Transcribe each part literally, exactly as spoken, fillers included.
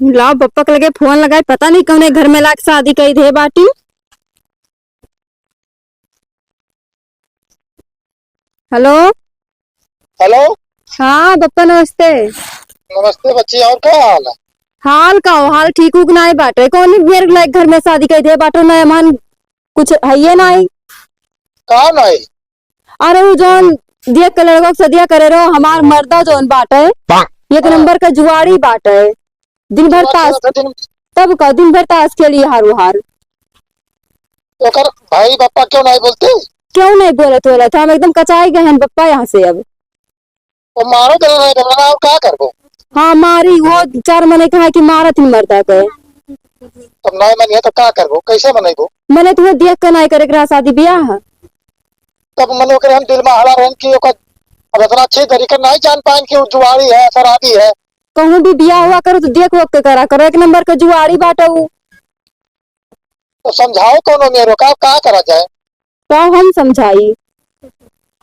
लाओ, बप्पा के लगे फोन लगाई, पता नहीं कौने घर में लाग शादी कई दे बाटी। हेलो। हेलो। हाँ बप्पा, नमस्ते। नमस्ते बच्ची, और का हाल है? हाल का हो, हाल ठीक उक नाई बाटे। कौन मेरे लायक घर में शादी कई दे बाटो, ना मन कुछ है ये नाई। का नाई? अरे उ जौन देख के लड़का के सदिया करे रहो, हमार मर्दा जौन बाटे, एक हाँ। नंबर का जुआड़ी बाटे। दिन भर हाँ, ताश, दिन तब का दिन भर ताश खेली हारू हार। ओकर भाई बप्पा क्यों नहीं बोलते? क्यों नहीं बोलत बोलत? हम एकदम कचाई गए हैं बप्पा यहाँ से अब। तो मारो जरा नहीं बोलना, और का करबो? हाँ, मारी वो चार मने कहा कि मारत ही मर्दा के। तब नहीं मनिए तो का करबो? कैसे मनइबो? मने तुम्हें देख के नहीं करे के रहा शादी ब्याह। तब मने ओकरे हम दिल में हला रहन कि ओकर अब इतना अच्छे तरीके नहीं जान पाएन कि वो जुआड़ी है, शराबी है। कहूँ भी ब्याह हुआ करो तो देख वक्त करा करो, एक नंबर के जुआड़ी बाटे उ। तो समझाओ कौनो मेरो का, का करा जाए? का हम समझाई?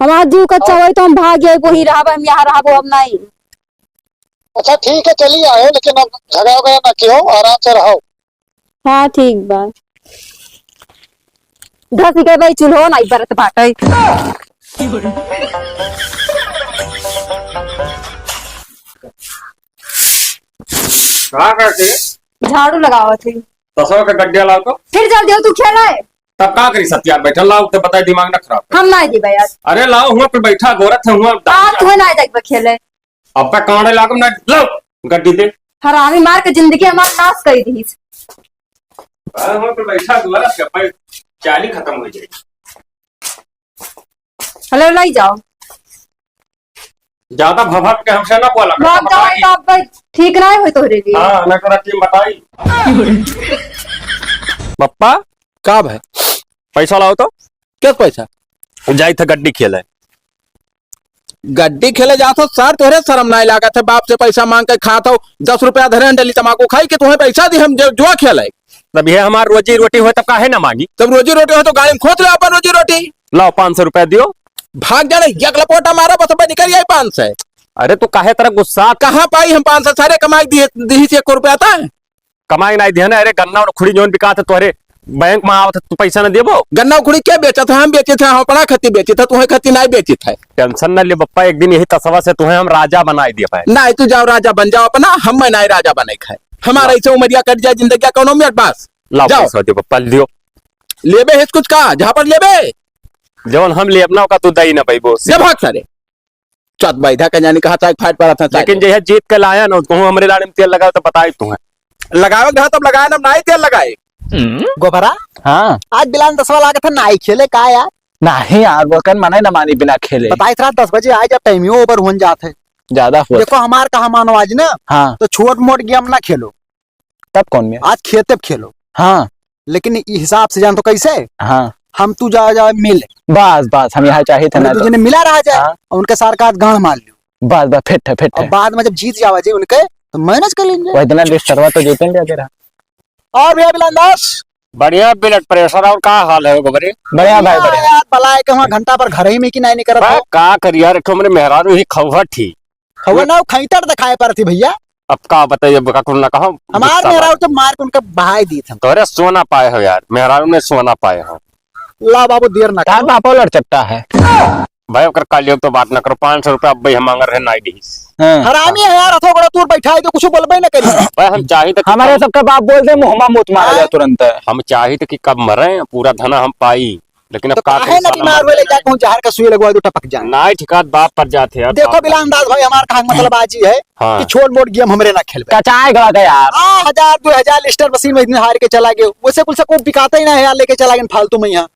हमार जीव कच्चा और होई तो हम भाग जाए, वही रहब, हम यहाँ रहब, हम नहीं। अच्छा ठीक है, चली आयो, लेकिन अब झगड़ा वगैरह ना कियो, आराम से रहो। हाँ ठीक बा। धस गए भाई, चूल्हो नहीं बरत बाटे। का करते? झाड़ू लगावत है। तसवा के गड्डिया लाओ तो। फिर जल्दी हो तू खेला है। तब का करी सत्या, बैठल लाओ, तो बताए दिमाग ना खराब। हम ना देबे यार। अरे लाओ, हुआ पे बैठा गोरत है, हुआ आप हुआ ना देबे खेले। अब का कांडे लागम ना, लाओ गड्डी दे। हरामी मार के जिंदगी हमार नाश कर दीस। अरे हुआ पे बैठा गोरत है, भाई चाली खत्म हो जाए। हेलो, लाई जाओ। ज्यादा भभक के हमसे ना बोला कर, भाग जाओ, बताई। तो अब ठीक ना होई तोहरे लिए। हाँ, ना तो रखी बताई। पप्पा, का भाई? पैसा लाओ तो। क्या पैसा? जाई था गड्डी खेले। गड्डी खेले जात हो सर, तोहरे शर्म नाई लागत है? बाप से पैसा मांग के खात हो, दस रुपया धरे हैं, डली तमाकू खाई कि तुम्हें पैसा दी हम जो जुआ खेले? तब ये हमार रोजी रोटी होए तब काहे ना मांगी? तब रोजी रोटी हो तो गाड़ी में खोद लो अपन रोजी रोटी। लाओ पाँच सौ रुपया दियो। भाग जाने, एक लपोटा मारा बस भाई निकल जाए पाँच सौ। अरे तू काहे तरह गुस्सा? कहाँ पाई हम पाँच सौ? सारे कमाई दिए, दिही से एक रुपया था। कमाई नाई दिया ना। अरे गन्ना और खुड़ी जौन बिकात है तोहरे बैंक में आवत है, तू पैसा ना देबो? गन्ना खुड़ी क्या बेचत है? हम बेचित है, हम अपना खत्ती बेचित है, तुम्हें खत्ती नाई बेचित है। टेंशन ना ले बप्पा, एक दिन यही तसवा से तुम्हें हम राजा बनाई दिए पाए। नाई तू जाओ राजा बन जाओ अपना, हम मैं नाई राजा बने खाए। हमारा लाओ। ऐसे उमरिया कट जाए जिंदगी का कौनो मेट बास। लाओ जाओ। पैसा दे बप्पा, लियो। लेबे हिस कुछ का, जहाँ पर लेबे। जौन हम लेब ना ओका तू दई ना पैबो। जब हक सारे। चत बैठा के जानी कहाँ चाहे फाट पड़ा था, लेकिन चाहे। जहिया जीत के लाया ना, कहूँ हमरे लाड़े में तेल लगाओ तो बताई तुम्हें। लगावे के रहा तब लगाए ना, नाई तेल लगाए। गोबरा? हाँ। आज बिलान दसवा लागत है, नाई खेले का यार? नहीं यार, वो कन मने न मानी बिना खेले। बताई था दस बजे आए, जब टाइम ही ओवर होन जात है। ज्यादा हो। देखो हमार कहा मानो आज ना, हाँ। तो छोट मोट गेम ना खेलो। तब कौन में? आज खेते पे खेलो। हाँ। लेकिन ई हिसाब से जान तो कैसे? हाँ। हम तू जा, जा मिल। बस, बस, हम यहाँ चाहिए थे हमने ना दू तो। जने मिला रहा जाए हाँ। और उनके सार का गांड मार लियो। बस, बस, फिट है, फिट और है। बाद में जब जीत जावा जी उनके, तो मैनेज कर लेंगे। वही दिन लिस्टरवा तो जीतेंगे अगर। और भैया बिलान दास? बढ़िया ब्लड प्रेशर, और का हाल है गोबरे? बढ़िया भाई, बढ़िया। यार, बलाए के वहाँ घंटा पर घर ही में कि नहीं निकलत भाई, हो? का करी यार, एक ठो हमरे मेहरारू ही खौहट ही। खौहट ना, खैतर दिखाए पड़ती भैया। अब का बताइए, अब का कुल ना कहो, हमार गुस्सा मेहरारू बात। तो मार के उनके बहाई दी थम। तोरे सोना पाए हो यार, मेहरारू ने सोना पाए हो। ला बाबू, देर ना तार करो। बापो लड़चट्टा है। भाई, ओकर कालियो तो बात ना करो, पाँच सौ रुपया अब भाई हम मांग रहे, नाई दीस। हाँ। हरामी है यार, हथो गोड़ा तूर बैठा है तो कुछ बोलबे ना करी। भाई, हम चाही तो हमारे सबके बाप बोल दे, मुँह मा मूत मारा हाँ। जाए तुरंत। हम चाही तो कि कब मरे, पूरा धना हम पाई। लेकिन अब तो का काहे करी, ना साला बीमार मर होले, गया। जा कहूँ जहर का सुई लगवा दो, टपक जाए। नाई ठिकात बाप पर जाते यार, देखो बाप पर। बिलान दास भाई, हमार कहा मतलब आज ही है हाँ। कि छोट मोट गेम हमरे ना खेलबे। कचाए गवा गया यार। हाँ, हजार, दो हजार लिस्टर मशीन में इतने हार के चला गए। वैसे कुल से कोई बिकाता ही ना है यार, लेके चला गए फालतू में यहाँ।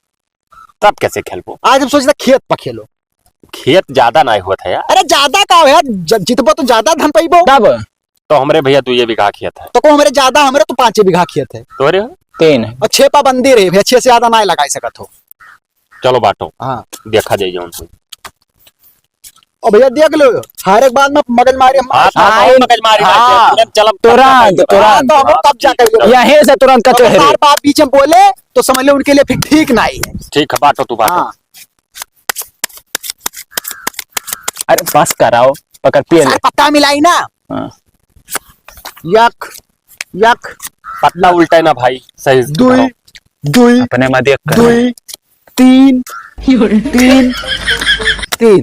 तब कैसे खेलबो? आज हम सोचता खेत पर खेलो। खेत ज्यादा ना होत है यार। अरे ज्यादा का हो यार, ज-, जितबो तो ज्यादा धन पाइबो। तब? तो हमरे भैया दुइये बीघा खेत है। तो को हमरे ज्यादा, हमरे तो पाँचे बीघा खेत है। तोरे हो? तीन है। और छह पाबंदी रही भैया, छह से ज्यादा ना लगा सकत हो। चलो बाटो। हाँ। देखा जाए जौन होई। और भैया देख लो, हर एक बात में मगजमारी हम हाँ, तो हाँ, बहुत मगजमारी हाँ, बात है। तुरंत चलब, तुरंत, कब्जा कर तुरंत। लो। हाँ, तो हम लोग कब्जा कर लो। यहीं से तुरंत कचहरी। अगर बाप बीच में बोले तो समझ लो उनके लिए फिर ठीक नहीं है। ठीक है, बाटो तू बाटो। हाँ। अरे बस कराओ, पकड़ पिए ले। पत्ता मिलाई ना। हाँ। यक, यक। पत्ता उल्टे ना भाई, सही से दुई, धरो। दुई, अपने मा देख कर। दुई, तीन, तीन, तीन।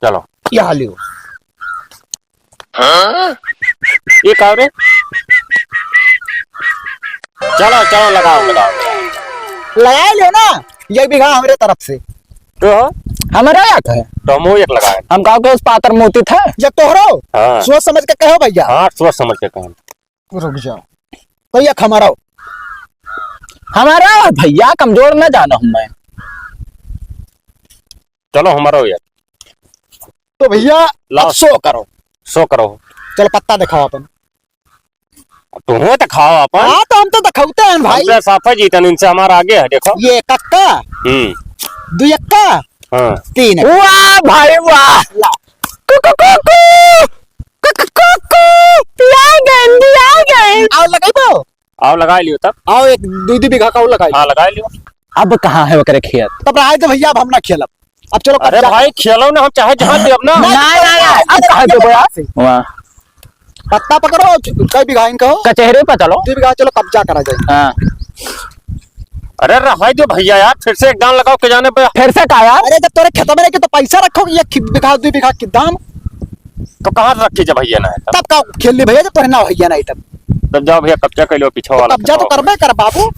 चलो। यह लियो। हाँ? ये का रे? चलो, चलो, लगाओ, लगाओ। लगा लियो ना, एक बीघा हमरे तरफ से। तो हो? हमरे एक है। तो हम वो एक लगाए। हम गाँव के उस पातर मोती थे। जब तोहरो, हाँ। सोच समझ के कहो भैया। हाँ, सोच समझ के कहो। रुक जाओ। तो एक हमारा हो। हमारा भैया कमजोर न जानो हमें। चलो, हमारा हो यार। तो भैया, लाओ। अब सो करो। सो करो। चलो, पत्ता दिखाओ अपन। तुम्हें तो खाओ अपन। हाँ, तो हम तो दिखाते हैं भाई। हमरे साफे जीतन, इनसे हमारा आगे है, देखो। ये एक अक्का। हम्म। दो अक्का। हाँ। तीन अक्का। वाह भाई, वाह। ला। कुकु, कुकु। कुकु, कुकु। पिया गए, पिया गए। आओ, लगाइबो। आओ, लगा लियो तब। आओ, एक दो, दो बीघा का और लगा लियो। हाँ, लगा लियो। अब कहाँ है ओकरे खेत? तब रहे दे भैया, अब हम ना खेलब। अब चलो अरे कब्जा भाई, करो। खेलो ना, हम चाहे जहाँ देब ना। ना, ना, ना, ना, अब कहाँ देबो यार? वाह। पत्ता पकड़ो, कई बीघा इनका हो? कचहरी पर चलो। दो बीघा, चलो कब्जा करा जाए। हाँ। अरे रहे दो भैया यार, फिर से एक दान लगाओ के जाने पे। फिर से का यार? अरे जब तोरे खेत में रखे तो पैसा रखो, एक खि-, बीघा, दो बीघा के दाम। तो कहाँ रखी जब भैया ना है तब? तब का खेल ली भैया, जब तोरे ना भैया नहीं तब। तब जाओ भैया, कब्जा कर लो पीछे तो वाला कब्जा तो खेतवा। करबे कर बाबू।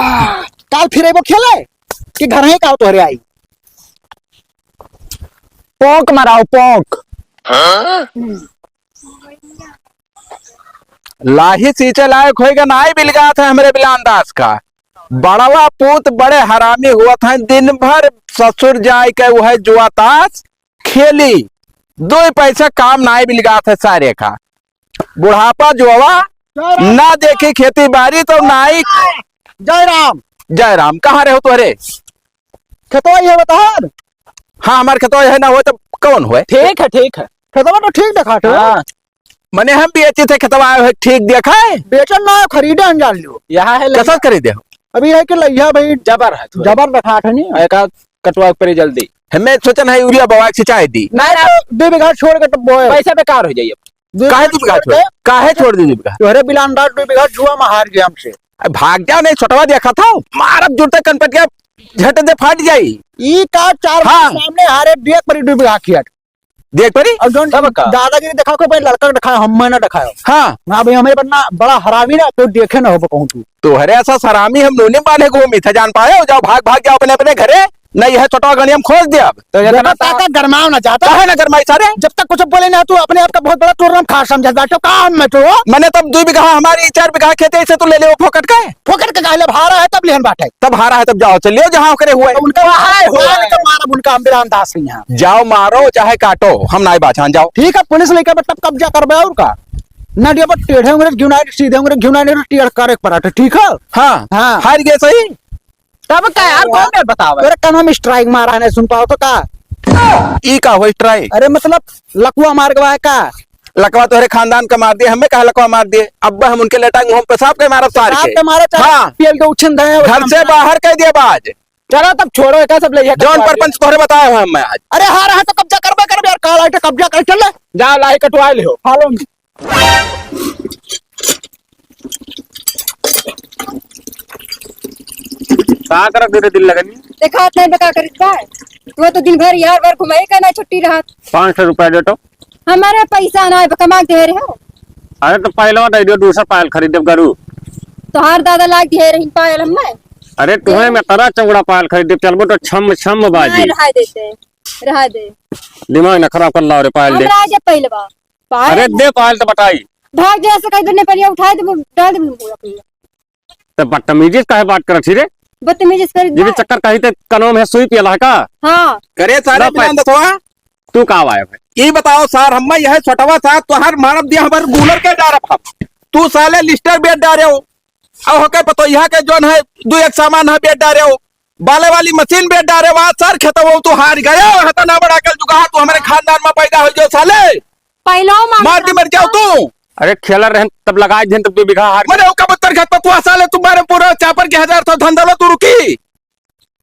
आ, काल फिर एगो खेले कि घर ही का तोहरे आई? पोंक मराओ, पोंक। लाही सींचे लायक होइगा, नाई बिलगात है हमरे बिलान दास का। बड़वा पूत बड़े हरामी हुवत हैं, दिन भर ससुर जाए के उहै जुआ तास खेली, दो पैसा काम नाई बिलगात है सारे का। बुढ़ापा जुआवा ना देखी खेती बारी तो नाई। जय राम। जय राम, कहाँ रहो तोहरे? खेतवा ही है बता। हाँ, हमार खेतवा है ना हो तो कौन हुए? ठीक है, ठीक है। खेतवा तो ठीक दिखात हो। हाँ। मने हम बेची थे खेतवा, है ठीक देखा है? बेचन ना, खरीदे हम जान लियो। यहाँ है लइका। कैसा खरीदे हो? अभी है कि लइहा भाई जबर है थोड़ा। जबर दिखात है नी। एका कटवा के परी जल्दी। हमें सोचन है यूरिया बवा के सिंचाई दी। नहीं, नहीं। दो बीघा छोड़ के तो बोए। पैसा बेकार हो जाइए। दो काहे बीघा दो बीघा छोड़ छोड़ के? काहे छोड़ दी दो बीघा? तोहरे बिलान दास दो बीघा जुआ में हार गया हमसे। अब भाग जा, नहीं छोटवा देखा था, मारब जुरते कनपटिया झट दे फाट जाई। ई का चार हाँ। सामने हारे देख परी दो बीघा खेत। देख परी? और जौन तब का? दादागिरी दिखाओ, कोई लड़का के दिखाओ, हम ना दिखाओ। हाँ। हाँ भाई, हमारे पर ना बड़ा हरामी ना, कोई देखे ना हो कहूँ तू। तोहरे ऐसा हरामी हम नूनी बांधे घूमी थे, जान पाए हो? जाओ, भाग, भाग जाओ अपने, अपने घरे, नहीं है छोटा गणियम खोज दे अब। तो इतना देखो, ता- ताकत गरमाओ ना ज्यादा। काहे ना गरमाई सारे? जब तक कुछ बोले ना, तू अपने आप का बहुत बड़ा टूर हम खा समझ बैठो, का हम में तो? मैंने तब दो बीघा हमारी चार बीघा खेत है, इसे तू ले ले वो फोकट का है। फोकट के काहे ले? भारा है तब लिहन बाटे। तब हारा है तब जाओ, चल लियो जहाँ ओकरे हुए। तो उनका वहाँ है, हुआ है। तो मारब उनका हम बिलान दास ही यहाँ। जाओ मारो चाहे काटो, हम नाई बाछान जाओ। ठीक है, पुलिस लेकर तब कब्जा करबे और का। ना दिया पर टेढ़े उंगरे घिउनाई, सीधे उंगरे घिउनाई, टेढ़ करे के पराठे, ठीक है? हाँ। हाँ। हार गए सही। तब का यार, कौन है बतावे? तेरे कान में strike मारा है, नहीं सुन पाओ तो का? ई का हो strike? अरे मतलब लकवा मार गवा है का? लकवा तोहरे खानदान का मार दिए, हमें कहा लकवा मार दिए। अब हम उनके लेटाएंगे, हम पेशाब के मारब सार पेशाब के। के मारे, चाहे हाँ। पीएल के उछन दे, घर से बाहर कह दिया बाज। चलो तब छोड़ो, एका सब ले, एका जौन सब परपंच ले। तोहरे बताए हो हम आज। अरे हाँ, रहा तो कब्जा करबे करबे यार, काल आए तो कब्जा कर, चल ले। जाओ, लाही कटवा लियो। Follow me। का करत दे दिन लगनी? देखा नहीं बका करित बा। तू तो दिन भर यार भर घुमाई का ना छुट्टी रहत। पाँच सौ रुपया दे तो। हमारे पैसा ना है, कमा के दे रहे हो। अरे तो पहलवा दे दियो, दूसरा पायल खरीद देब गरू। तोहार दादा लाग दिए रही पायल हमें। अरे तुम्हें मैं करा चौड़ा पायल खरीद देब, चलबो तो छम छम बाजी। नहीं, रहा देते, रहा दे। दिमाग ना खराब कर ला रे, पायल दे। हमरा आगे पहलवा। पायल अरे ना। दे पायल तो बताई। भाग जैसे कहीं दुनिया पर ये उठाए दे, डाल दे पूरा पूरा। तो बदतमीजी से काहे बात करत ही रे? बदतमीजी से करी ये भी बात। चक्कर कहीं ते कनों में सुई पियला है का? हाँ। करे सारे ना बिलान पाए। दसवा। तू का आवा है भाई? ये बताओ सार, हम यह छोटवा सा तोहार मारब दिया, हमार गुलर के डारब हम। तू साले लिस्टर बेच डारे हो। और होके पतोहिया के जौन है, दो एक सामान है बेच डारे हो। बाले वाली मशीन बेच डारे हो, आज सार खेतवा तू हार गए हो, हता ना बड़ा कल चुका है, तू हमारे खानदान में पैदा हो जो साले। पहलो मार मार के मर जाओ तू। अरे खेला रहन तब लगाए देन तब दो बीघा हार मने ओका बत्तर खेत पर तू साले तू मारे पूरा चापर के हजार था धंधा लो तू रुकी।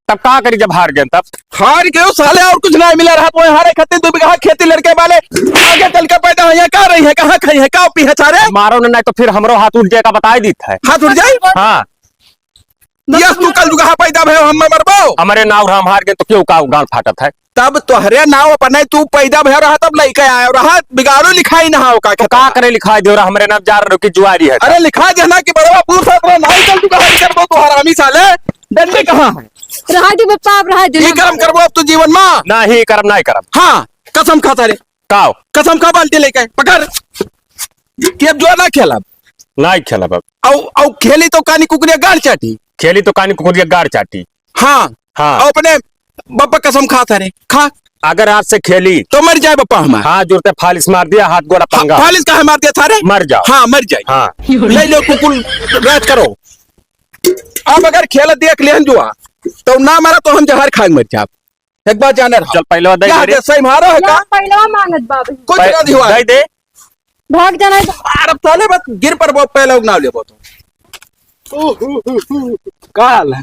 तब का करी जब हार गए तब? हार गए साले और कुछ नहीं मिला रहा तो हारे खातिर दो बीघा खेती लड़के वाले आगे चल के पैदा हो का रही है, कहाँ खाई है, का पी है सारे? मारो ना, नहीं तो फिर हमरो हाथ उठ जाए का बताई दीत है। हाथ उठ जाए? हाँ। यस, तू कल जुगाहा पैदा भयो, हम मरबो। हमरे नाव राम हार गए तो क्यों का गाल फाटत है? तब तोहरे नाव अपने तू पैदा भयो रहा, तब लइके आयो रहा, बिगाड़ो लिखाई ना हो का तो का खेतवा। करे लिखाई दे रहा, हमरे नाव जा रहे कि जुआरी है। अरे लिखा देना कि बड़वा पूछ रहा, नाई कल जुगाहा करबो तो हरामी साले। डंडे कहाँ है? रहा दे बप्पा, अब रहा दे ये ना। काम करबो अब तो जीवन में। ना ही करब, ना ही करब। हाँ, कसम खाता रे। काव? कसम खा बाल्टी लेके, पकड़। कि अब जुआ ना खेलब। ना खेलब अब। औ, औ खेली तो कानी कुकुरिया गाड़ चाटी। खेली तो कानी कुकुरिया गाड़ चाटी। हाँ। हाँ। औ अपने बप्पा कसम खा थारे, खा। अगर आज से खेली। तो मर जाए बप्पा हमार। हाँ, जुरते फालिस मार दिया, हाथ गोड़ा फा-, पंगा। फालिस काहे मार दिया थारे? मर जाओ। हाँ, मर जाए। हाँ। ले लो कुकुर, राज करो। अब अगर खेल देख लेहन जुआ, तो ना मरा तो हम जहर खाए मर जाब। एक बात जाने रहो। चल, पहलवा दे या दे रे। दे, सही मारो है का? या पहलवा मांगत बाबू। कुछ पह-, ना दिवा। दे दे। भाग जाना है। अरे साले बस गिर पर वो पहलवा ना लेबो तो। का हाल है?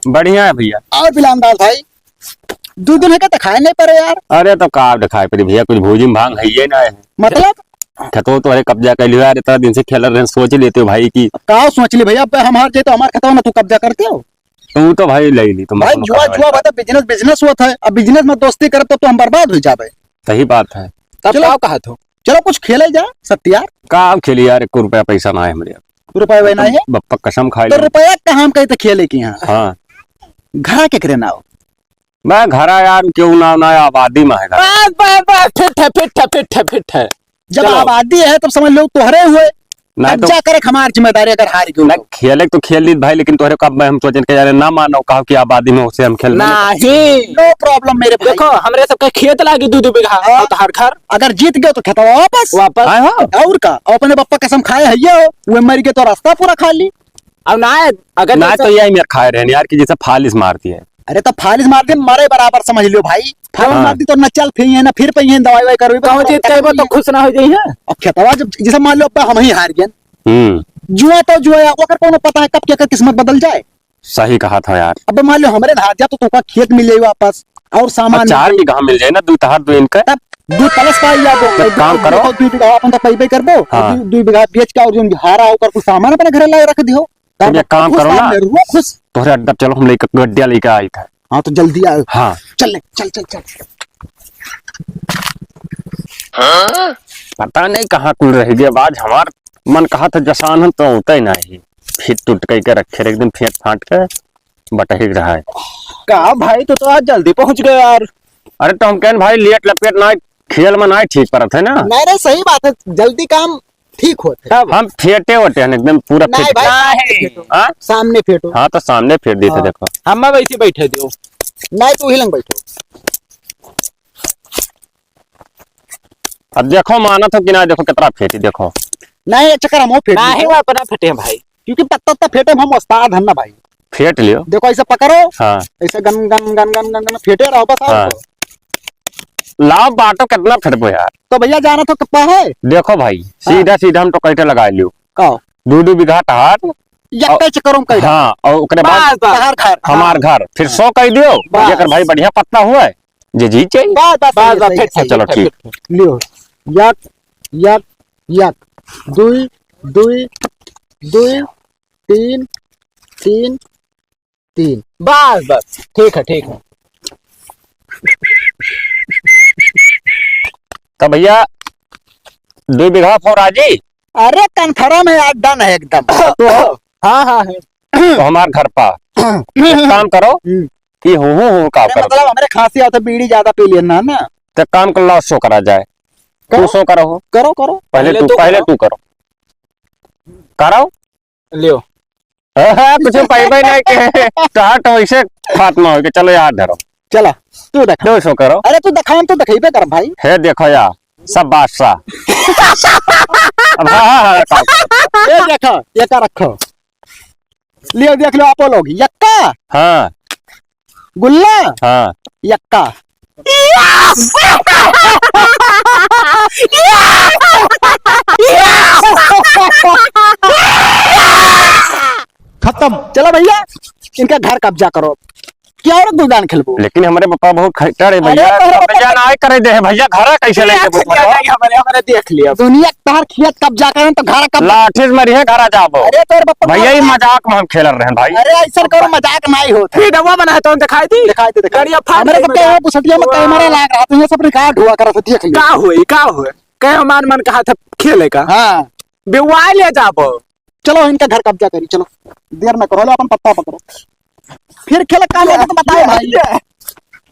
बढ़िया है भैया। और बिलामदार भाई, दो दिन है का दिखाए नहीं पड़े यार। अरे तो का दिखाए पड़े भैया, कुछ भौजी में भांग है ये ना है। मतलब? खेतो तो अरे कब्जा कर लियो यार, इतना दिन से खेल रहे हैं, सोच लेते हो भाई कि का सोच ली भैया, अब हम हार जाए तो हमार खेतवा ना तू कब्जा करते हो? तू तो भाई ले ली, तुम भाई, अपन जुआ, खाओ जुआ भाई। बात है, business, business होत है। अब business में दोस्ती करब, तब तो हम बर्बाद हो जाबे। सही बात है। तब चलो। का कहत हो? चलो, कुछ खेले जा, सत्यार। का खेली यार, एको रुपया पैसा ना है हमरे। रुपया वही ना है? बप्पा कसम खाए तो ले। रुपया का हम कही तो खेले की यहाँ। हाँ। घरा के करे ना हो? मैं घरा यार, क्यों ना, ना आबादी में है घर। बस, बस, बस, फिट है, फिट है, फिट है, फिट है। जब चलो। आबादी है, तब समझ लो तोहरे हुए। नहीं तो कब्जा करे हमार जिम्मेदारी अगर हार गयो नहीं, तो। खेले तो खेल ली भाई, लेकिन तोहरे कब मैं हम सोचन के यार ना मानो, कहो कि आबादी में उसे हम खेल नहीं। No problem मेरे भाई। देखो, हमरे सबके खेत लागी दू दू बीघा, हाँ। और तोहार घर। अगर जीत गयो तो खेतवा वापस। वापस। हाँ, हाँ। और का? और अपने बप्पा कसम खाए है ये, वो मर गए तो रास्ता पूरा खाली। अब ना, अगर ना जैसे तो यही मेर खाए रहने यार कि जैसे फालिस मार दिए। अरे तो फालिस मार दे, मरे बराबर समझ लियो भाई। फालिस हाँ। मार दी तो ना चल फिर है, ना फिर पे है, दवाई वाई करबे, कहो बस जीत करबो तो खुश ना हो जाई है। अब खेतवा जब, जैसे मान लो अब हम ही हार गए। हम्म। जुआ तो जुआ, ओकर कोनो पता है कब केकर किस्मत बदल जाए। सही कहा था यार। अब मान लो हमरे हार जा तो तोका खेत मिल जाई वापस और सामान अब चार मिल जाई। बीघा मिल जाए ना, दू तहार दू इनका। तब दू प्लस पाई जा तो तो एक काम करो। दू बीघा अपन तो पैबे करबो, हाँ। दू, दू बीघा बेच के और जो हारा ओकर कुछ सामान अपने घर ला रख दियो। तुम एक काम करो ना, सामने रुको, खुश। तोहरे अड्डा चलो, हम लेके गड्डिया लेके आई था। हाँ, तो जल्दी आओ। हाँ। चल ले, चल, चल, चल। पता नहीं कहाँ कुल रह गया। आज हमार मन कहा था जसान हम तो होता ही नहीं। फिर टूट के, के रखे रहे, एकदम फेंट फाट के बटहिक रहा है। का भाई, तू तो आज जल्दी पहुँच गया यार। अरे तो हम कहन भाई, लेट लपेट ना, खेल में ना ठीक परत है ना। नहीं रे, सही बात है, जल्दी काम ठीक होत है। तब हम फेटे होते हैं एकदम पूरा नहीं फिट। भाई, सामने फेटो। हाँ? सामने फेटो। हाँ, तो सामने फेट देते, हाँ। देखो। हम वैसे बैठे दियो। नहीं, तू ही लंग बैठो। अब देखो, मानत हो कि ना, देखो कितना फेटी, देखो। नहीं, अच्छा कर, हम वो फेट नहीं, देते। वो अपना फेटे हैं भाई। क्योंकि पत्ता, पत्ता फेटे में हम उस्ताद हैं ना भाई। फेट लियो। देखो, ऐसे पकड़ो। हाँ। ऐसे गन, गन, गन, गन, गन, गन फेटे रहो बस, और हाँ। तो। लाओ बाटो, कितना फेटबो यार। तो भैया, जाना तो कप्पा है? देखो भाई, हाँ। सीधा, सीधा हम तो कैटे लगा लियो। का? दू, दू बीघा टहार। यक्के और चक्करों में कैटे। हाँ, और ओकरे बाद बस, बस। टहार घर। हमार हाँ। घर। फिर हाँ। सौ कह दियो। बस। जेकर भाई बढ़िया पत्ता हुआ है, जे जीत जाई। बस, बस, बस, सही है, बस, सही फिट है, है, चलो, फिट है, ठीक। फिट है। लियो। यक, यक, यक। दुई, दुई, दुई, तीन, तीन, तीन। बस, बस, ठीक है, ठीक है। तो भैया, दो बीघा फो राजी? अरे, confirm है यार, done है एकदम। तो हाँ, हाँ, है। तो हमार घर पा। एक काम करो हम्म। कि हूँ, हूँ, हूँ, का अरे, करो? मतलब, हमरे खांसी आवत है, बीड़ी ज्यादा पी लिया ना, ना। तो काम कर लो, show करा जाए। तू करो। Show करो। करो, करो। पहले पहले तू, तू पहले करो। तू करो। करो। लियो। हाँ, हाँ, कुछ पाइबे नहीं के। तो हट, वैसे फात ना हो के, चलो यार धरो। चला, तू देखा। दो सौ करो। अरे तू देखा, हम तो देखेबे करब भाई। हे देखो यार, सब बादशाह। अब हाँ, हाँ, हाँ, रखो। ये देखो, ये का रखो। लियो, देख लो आपो लोग, यक्का। हाँ। गुल्ला? हाँ। यक्का। खत्म। चलो भैया, इनका घर कब्जा करो। कि और गुलदान खेलबो? लेकिन हमरे पापा बहुत खट्टर है अरे भैया, तोहरे कब्जा पापा ना करे दे है भैया, घरा कैसे ले देख लेबो लिया तोहरा? नहीं, हमरे, हमरे देख लिया। दुनिया तोहर खेत कब्जा करे तो घरा कब लाठी से मरिहे, घरा जाबो। अरे तोहरे पापा भैया, ये मजाक में हम खेल रहे हैं भाई। अरे ऐसा करो, मजाक नहीं होता। वीडियो बना है तो दिखाई दी। दिखाई दे, दिखाई दे। गाड़िया फाड़ हमरे दे तो भैया। कहो, कुछ हटिया में कैमरा लाग रहा, तो ये सब रिकॉर्ड हुआ करत है, देख लिया। का होई, का होई? कहे हमार मन कहा था खेले का। हाँ। बेवाल ले जाबो। चलो, इनका घर कब्जा करी, चलो, देर न करो, लो अपन पत्ता पकड़ो, फिर खेल काम है तो बताए भाई।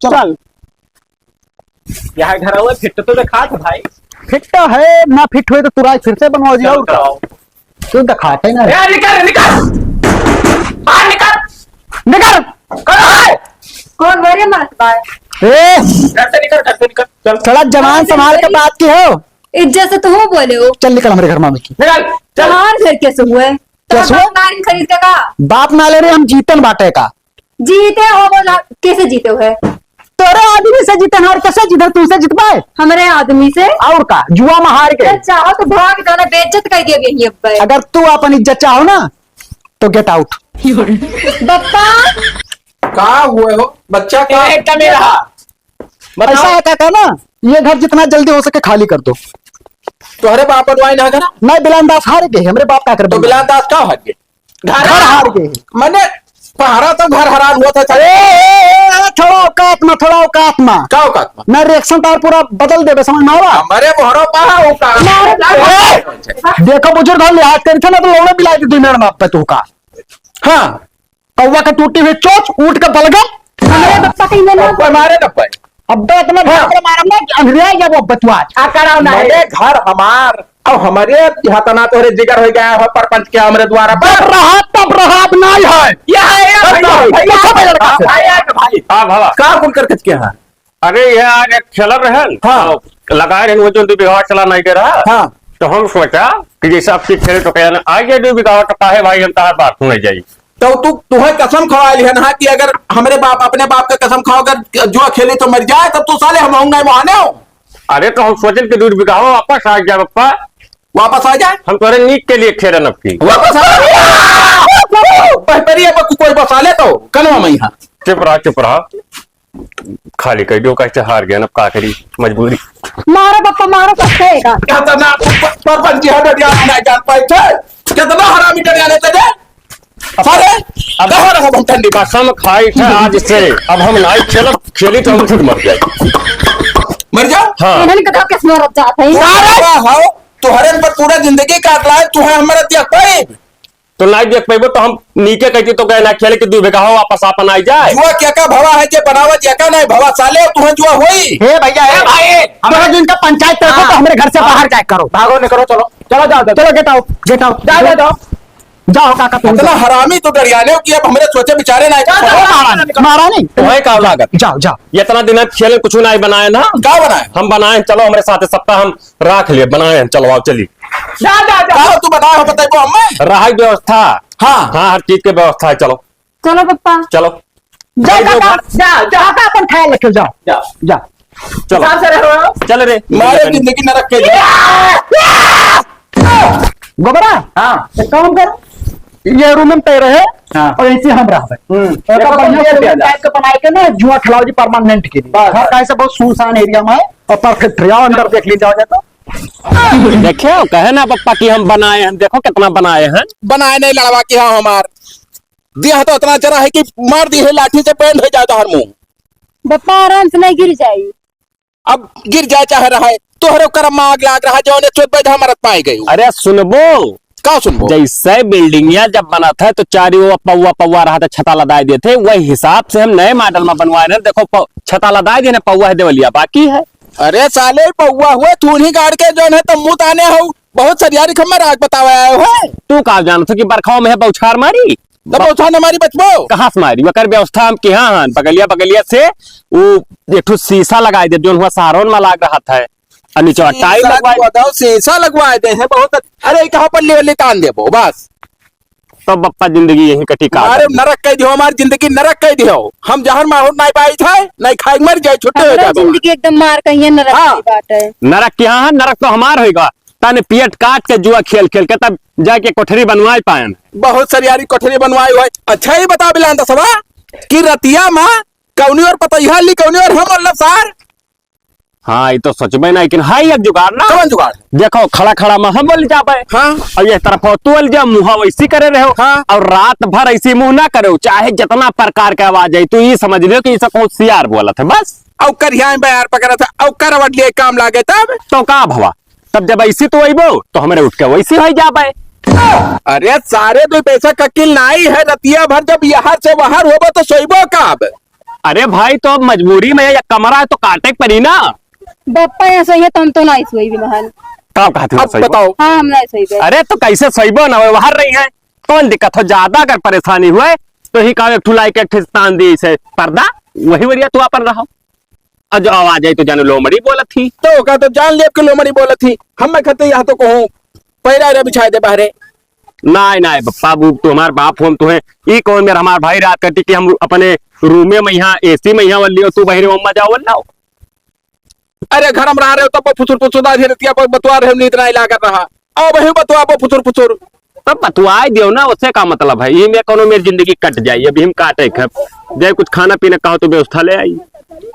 चलो। चल। यहाँ घर हुआ फिट तो दिखा था भाई। फिट तो है, ना फिट हुए तो तुराई फिर से बनवा दिया, चल, और का? चलाओ। तू दिखाते ना। ए, निकल, निकल। बाहर निकल। निकल। कौन है? कौन मेरे मारत बा? ए! घर से निकल, घर से निकल। चल। थोड़ा जबान संभाल के बात की हो। इज्जत से तू बोले हो। चल निकल हमरे घर में, की निकल, चल। हमार घर कैसे हुए? कैसे हुए? बाप नारी खरीद के का? बाप ना ले रहे, हम जीतन बाटे का। जीते हो बोला, कैसे जीते हुए? तोरे आदमी से जीतन, और कैसे जीतन? तुमसे जीतबे? हमरे आदमी से। और का? जुआ में हार गए। जब चाहो तो भाग जाना, बेइज्जत कर दिया यही अब। अगर तू अपन इज्जत चाहो ना, तो गेट आउट। बप्पा। का हुए हो बच्चा का? ए, कमे रहा। बताओ। ऐसा है काका ना, ये घर जितना जल्दी हो सके खाली कर दो। तोहरे बाप बनवाई ना घर? नहीं, बिलान दास हार गए, हमरे बाप का कर तो बनवाई? बिलान दास का हार गए? घर घर हार गए। मने पहरा तो घर हरान हुआ था। ए, ए, ए, ए, थोड़ा औकात में, थोड़ा औकात में। का औकात में? ना रिएक्शन तार पूरा बदल देबे, समझ में आवा? हमारे मोहरो पा औकात। मारे ए, देखो बुजुर्ग हो, लिहाज करी थे ना तो लौड़े बिलाई दी दुनिया में आप पे तू का। हाँ। कौवा के टूटी हुई चोंच, ऊँट के बलगम। हमरे बप्पा कहीं में ना। अब मारे न पाए। अब तो इतना हाँ। भयंकर मारम ना कि अंधेरा ही जाबो अब बतुआ। आ कराओ ना। मने घर हमार, अब हमरे यहाँ तना तोहरे जिगर हो गया है, परपंच के हमरे द्वारा पर। जब रहा तब रहा, अब नहीं है। ये है, ये तब भैया, नहीं। भैया, देखो भैया, लड़का से। भैया, भाई। हाँ, भला। का कुल कर कच के हैं? अरे, ये आज एक खेलर रहन, हाँ। तो लगाए रहन, वो जो दो बीघा चला नहीं दे रहा। हाँ। तो हम सोचा कि जैसे आपकी खेल तो कहना, आइए दो बीघा तो काहे भाई, हम तार बात सुने जाई। तो तू, तुहे कसम खवा लिहन हा कि अगर हमरे बाप, अपने बाप का कसम खाओ, अगर जुआ खेली तो मर जाए, तब तू साले हम होंगे मोहने हो। अरे, तो हम सोचन कि दो बीघा वापस आ जाए, पप्पा। वापस आ जाए? हम तोरे नीक के लिए खेलन अब की। वापस आ जाए। पहपरिया पर कोई बसा ले तो, कनवा में यहाँ। चुप रहा, चुप रहा। खाली कर दियो, कैसे हार गया ना, अब का करी, मजबूरी। मारो पप्पा, मारो, सब सहेगा। कितना प-, प-, पंजी हजार रुपया ना जान पाए थे, कितना हरामी डरिया लेते थे। अरे, अब कहाँ रहा हम ठंडी में? कसम खाई थे आज से, अब हम नहीं खेलब, खेली तो हम खुद मर जाए। मर जाओ? हाँ। इन्हन के तो किस में रह जात है? अरे, वाह, हाँ, तुहरे पर पूरा जिंदगी काट लाए, तुहे हमारा दिया पाइब। तो नाई देख पइबो तो हम नीके कहती तो कहे ना खेले कि दू बीघा हो वापस आपन आई जाए। जुआ क्या का भवा है जे बनावत या का नहीं भवा साले तुहे जुआ होई। हे भैया, हे भाई, हमरा दिन का पंचायत तरफ हाँ। तो हमरे घर से हाँ। बाहर जाए करो। भागो निकलो, चलो, चलो जाओ, जाओ। चलो, get out, get out। जाओ, जाओ, जाओ। जाओ काका तुम इतना जाओ। हरामी तो डरियाने हो कि अब हमरे सोचे विचारे ना जाओ, जाओ, मारा नहीं, मारा नहीं। तुम्हें का लागत? जाओ, जाओ। इतना दिन हम खेले कुछ नहीं बनाए ना। का बनाए? हम बनाए, चलो हमरे साथ सप्ताह हम राख लिए, बनाए हैं, चलो आओ चली। जा, जा, जा। का तू बनाए हो, बताइबो हमें? रहाई व्यवस्था। हाँ। हाँ, हर चीज के व्यवस्था है, चलो। चलो पप्पा। चलो। जा, जा, जा, जा। जा, जा, अपन ख्याल रखो, जाओ। जा। जा। चलो। हिसाब से रहो। चल रे। मारे जिंदगी नरक के। गोबरा। हाँ। एक काम कर, ये रूम में तय रहे हाँ। और ऐसे हम रहबे। हम्म। और देखो, बढ़िया तुम ये से भी आ जा। टाइप का बनाए के ना, जुआ खिलाओ जी परमानेंट के लिए। बस, हाँ, बस। कैसे बहुत सुनसान एरिया में है और परफेक्ट है। आओ अंदर देख लीजिए, जाओ जाए तो। देखो, कहे ना पप्पा कि हम बनाए हैं, देखो कितना बनाए हैं। बनाए नहीं लड़वा के हाँ हमार। दिया तो इतना जरा है कि मार दी है लाठी से, बैंड हो जाए तो हर मुंह। पप्पा आराम से नहीं गिर जाई। अब गिर जाए चाहे रहे, तोहरे करम में आग लाग रहा, जौने चोद बैठा मरत पाए गए। अरे सुनबो, का सुनबो? जैसे बिल्डिंगिया जब बनत है तो चारी ओर पौवा पौवा रहा था, छता लदाए देते, वही हिसाब से हम नए मॉडल में बनवाए रहे। देखो पौ-, छता लदाए देने, पौवा है देवलिया बाकी है। अरे साले पौवा हुए थूनी गाड़ के जौन है तम्बू ताने हो, बहुत सरियारी खम्मा राज बतावे आए हो है। तू का जानत हो कि बरखाओं में है बौछार मारी? तब बौछार न मारी बचबो। कहाँ से मारी? ओकर व्यवस्था हम किहाँ हन, बगलिया बगलिया से उ एक ठो शीशा लगाए दे, जौन हुआ सारोन में लाग रहा था। और नीचे टाइल शीशा लगवाए दे। बताओ, शीशा लगवाए दे हैं बहुत। अरे, कहाँ पर लेवल तान देबो, बस। तो बप्पा जिंदगी यहीं कटी का अरे, करी? नरक कह दियो, हमारी जिंदगी नरक कह दियो। हम जहर माहौर नहीं पाई थे, नहीं खाए मर जाए, छुट्टे हो हमरो जाए। जिंदगी एकदम मार कहिए नरक हाँ। की बात है। नरक की हाँ, नरक तो हमार होएगा। ताने पियट काट के जुआ खेल खेल के तब जाके कोठरी बनवाए पाएन। बहुत सरियारी कोठरी बनवाई हुई। अच्छा ही बता बिलान दसवा, कि रतिया मा कौनी ओर पतोहिया ली, कौनी ओर हम ओल्लब सार। हाँ, ई तो सोचबे ना, लेकिन है एक जुगाड़ ना। कौन जुगाड़? देखो, खड़ा खड़ा मा हम बोल जाबे। हाँ। और ये तरफ हो, तू बोल जा, मुँह वैसी करे रहो। हाँ। और रात भर ऐसी मुँह ना करो, चाहे जितना प्रकार के आवाज आई, तू ये समझ लियो कि इसे कौन सियार बोलत है, बस। औ करिया में बयार पकड़त है, औ करवट लिए काम लागे तब। तो का भवा, तब जब ऐसी तो अइबो, तो हमरे उठ के वैसी हो जाबे। अरे सारे, दो पैसा का किल नाई है, रतिया भर जब यहाँ से वहाँ होबो तो सोइबो कब? अरे भाई, तो अब मजबूरी में एक कमरा है तो काटे के पड़ी ना। बप्पा यहाँ सोइहे, तम तो नाई सोइबे बहन। का कहत हो अब सोइबो? बताओ। हाँ, हम नाई सोइबे। अरे तो कैसे सोइबो ना, वहाँ रही है, कौन दिक्कत हो? ज्यादा अगर परेशानी हुए तो ही का एक ठुलाई के एक ठे तान दी से पर्दा, वही बढ़िया तू अपन रहो। और जो आवाज आई तो जानो लोमड़ी बोलत थी। तो ओका तो जान लेब कि लोमड़ी बोलत थी। हम मैं खते यहाँ तो कहूँ पैरा रे बिछाए दे बाहरे। नाय, नाय, बाबू, तू हमार बाप हो, हम तुहे, ई कौन मेरा हमार भाई रात कटी कि हम अपने रूमे में यहाँ, एसी में यहाँ वल्ली हो, तू बहरे मम्मा जाओ वल्लाओ। अरे घर में रहा रहे हो तब फुसुर फुसुर दादी रतिया पर बतवा रहे हो, नींद नाय लागत रहा। अब वही बतवा वो फुसुर फुसुर। तब बतवाए दियो ना, उससे का मतलब है? ये में कौनो मेरी जिंदगी कट जाई, अभी हम काटे खे। जाए कुछ खाना पीना कहो तो व्यवस्था ले आई।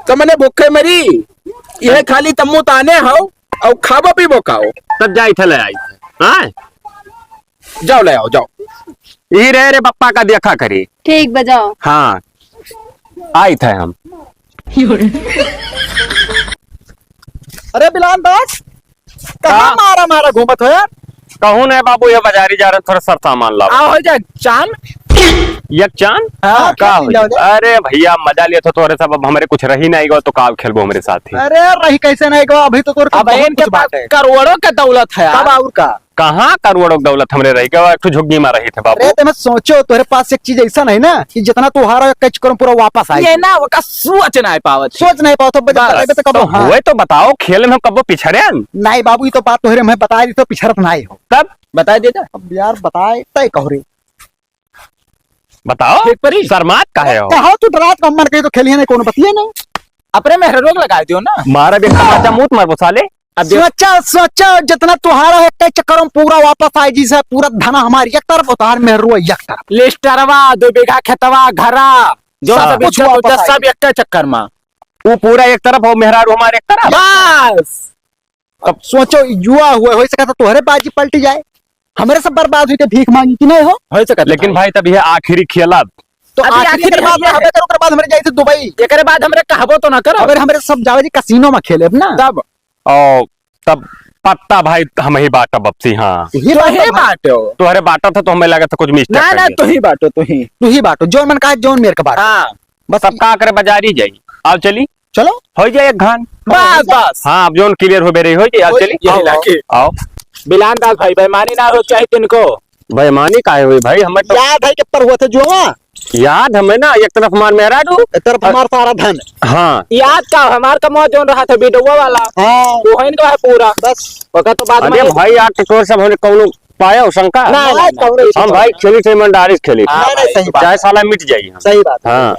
तो मने भूखे मरी, ये खाली तम्मू ताने हो और खाबो पीबो का हो। तब जाई थे ले आई। हाँ? जाओ ले आओ, जाओ। ई रहे रे बप्पा का देखा करी। ठीक बा, जाओ। हाँ, आई थे हम। अरे बिलान दास, कहाँ का? मारा मारा घूमत हो यार? कहूँ नहीं बाबू, ये बाजारी जा रहे, थोड़ा सर सामान लाओ। आओ हो जा, चान। एक चान? हाँ, का क्या हो चिल्लाओ जा? अरे भैया, मजा लिया था तोरे सब, अब हमरे कुछ रही नहीं गो, तो का खेलबो हमरे साथ ही? अरे रही कैसे नहीं गो, अभी तो तोरे अब बहुत इनके कुछ पास बात है। करोड़ों का दौलत है यार। तब और का? कहाँ करोड़ों की दौलत हमरे रही गवा, एक ठो झुग्गी में रही थे बाबू। अरे, तुम सोचो, तोहरे पास एक चीज ऐसा नहीं ना कि जितना तू हारा एक चक्कर में पूरा वापस आए। ये ना, ओका सोच नहीं पावत है। सोच नहीं पावत, तो बता, बस। बताइबे तो कब तो हाँ। हुए तो बताओ, खेल में हम कब पिछड़े हैं? नहीं बाबू, ये तो बात तोहरे मैं बता दी तो पिछड़त नहीं हो। तब? बताई दे जा। अब यार बताए, तय कहो रे। बताओ, ठीक परी। शर्मात काहे हो? कहो तू डरात का मन कही तो खेलिए नहीं, कोनो बतिए नहीं। अपने मेहररुआ के लगाए दियो ना। मारा भी तमाचा मूत मारबो साले। अब देख। सोचो, सोचो, जितना तुहारा है, कई चक्कर में पूरा वापस आए, जी से पूरा धना हमारी एक तरफ, उतार मेहररुआ एक तरफ। लिस्टरवा, दो बीघा खेतवा, घरा, जो सब सब कुछ इज्जत वापस उज्जत आए। सब एक चक्कर में। वो पूरा एक तरफ हो, मेहरारू हमारे एक तरफ। बस। अब सोचो, युवा हुए, हो सकता तोहरे बाजी पलटी जाए, हमरे सब बर्बाद हुई के भीख मांगी कि नहीं हो? हो सकता लेकिन भाई। भाई, तब ये आखिरी खेल अब। तो अभी आखिरी आखिरी खेल बात खेल ना है। हमें करो, ओकर बाद हमरे जाए थे दुबई। एकरे बाद हमरे कहबो तो ना करो। अगर हमरे सब जावे जी कसिनो में खेले अब ना। तब? ओ, तब पत्ता भाई हम ही बाटब अब से, हाँ। तू ही तो बाटो ही भाई। बाटो। तोहरे बाटो था तो हमें लगा था कुछ mistake ना, कर ना, दिया। तू ही बाटो, तू ही। तू ही बाटो, जोन मन कहा, जोन मेरे का बाटो। हाँ। बस सब का करे, बाजारी जाई। आओ चली। चलो। हो जाए एक घान। बस, बस। हाँ, अब जोन clear हो बे रही, हो जाए, आओ हो चली। जाए, आओ, लाके। आओ। बिलान दास भाई, बेईमानी ना हो चाहे तिनको। बेईमानी काहे हुई भाई? हमें तो याद है कि पर हुआ था जुआ? याद हमें ना, एक तरफ हमार मेहरारू, एक तरफ हमार सारा धन। हाँ। याद का, हमार कमवा जोन रहा था बिडुआ वाला। हाँ। वो है इनका है पूरा। बस। ओका तो बाद अरे में भाई, यार, तो तोर सब हमने कौनो पाया हो शंका? ना, ना, ना, ना, कौनो हम ऐसा भाई नहीं। खेली थे, ईमानदारी से खेली थे। हाँ, नहीं, नहीं, सही बात चाहे है। साला मिट जाई हम। सही बात है। हाँ।